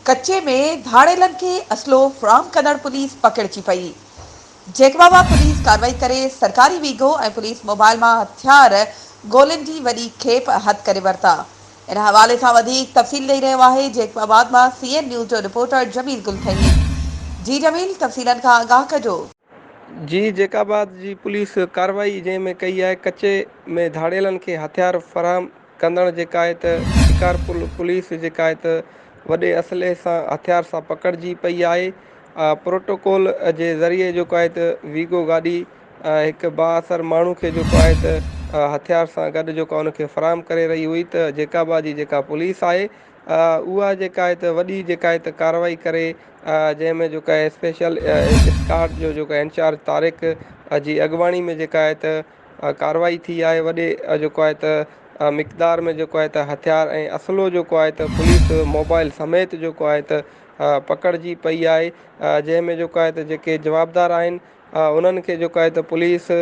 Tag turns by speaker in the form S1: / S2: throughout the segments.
S1: ڪچي ۾ ڌاڙيلن کي اسلحو فراهم ڪندڙ پوليس پڪڙجي پئي. جيڪب آباد پوليس ڪارروائي ڪري سرڪاري ويگو ۽ پوليس موبائل مان هٿيار گولين جي وڏي کيپ هٿ ڪري ورتا. ان حوالي سان وڌيڪ تفصيل ڏئي رهيو آهي جيڪب آباد مان سي اين نيوز جو رپورٽر جميل گل ٿهيم. جي جميل تفصيلن کان آگاهه ڪجو.
S2: جي جيڪب آباد جي پوليس ڪارروائي جنهن ۾ ڪئي آهي ڪچي ۾ ڌاڙيلن کي هٿيار فراهم ڪندڙ جيڪا آهي ته شڪارپور پوليس جيڪا آهي ته وڏي اسلحي سان هٿيار سان پڪڙجي پئي آهي پروٽوڪول جي ذريعي جيڪو آهي ته ويگو گاڏي هڪ بااثر ماڻهو کي جيڪو آهي ته هٿيار سان گڏ جيڪو ان کي فراهم ڪري رهي هئي ته جيڪب آباد جي جيڪا پوليس آهي اها جيڪا آهي ته وڏي جيڪا آهي ته ڪارروائي ڪري جنهن ۾ جيڪا آهي اسپيشل اسڪواڊ جو جيڪو انچارج طارق جي اڳواڻي ۾ جيڪا آهي ته ڪارروائي ٿي آهي وڏي جيڪو آهي ته مقدار ۾ جيڪو آهي ته هٿيار ۽ اسلحو جيڪو آهي ته پوليس موبائل سميت جيڪو آهي ته پڪڙجي پئي آهي جنهن ۾ جيڪو آهي ته جيڪي جوابدار آهن انهن کي جيڪو آهي ته پوليس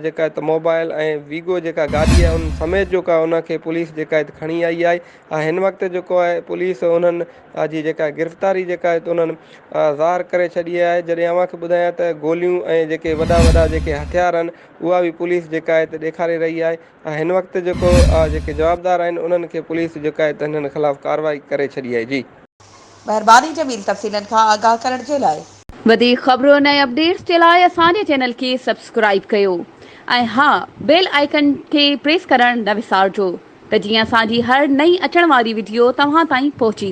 S2: جيڪا آهي ته موبائل ۽ ويگو جيڪا گاڏي آهي ان سميت جيڪو آهي ان کي پوليس جيڪا آهي کڻي آئي آهي هن وقت جيڪو آهي پوليس انهن جي جيڪا گرفتاري جيڪا آهي انهن ظاهر ڪري ڇڏي آهي جڏهن اوهان کي ٻڌايان ته گوليون ۽ جيڪي وڏا وڏا جيڪي هٿيار آهن اها به پوليس جيڪا آهي ته ڏيکاري رهي آهي ۽ هن وقت جيڪو جيڪي جوابدار آهن انهن کي پوليس جيڪا آهي ته هنن خلاف ڪارروائي ڪري ڇڏي آهي جي.
S1: مهرباني جميل تفصيلن کان آگاهه ڪرڻ جي لاء. وڌيڪ خبرن ۽ اپڊيٽس جي لاء اسان جي چينل کي سبسڪرائيب ڪيو ۽ ها بيل آئيڪن کي پريس ڪرڻ نه وسارجو ته جيئن اسان جي هر نئين اچڻ واري وڊيو توهان تائين پهچي.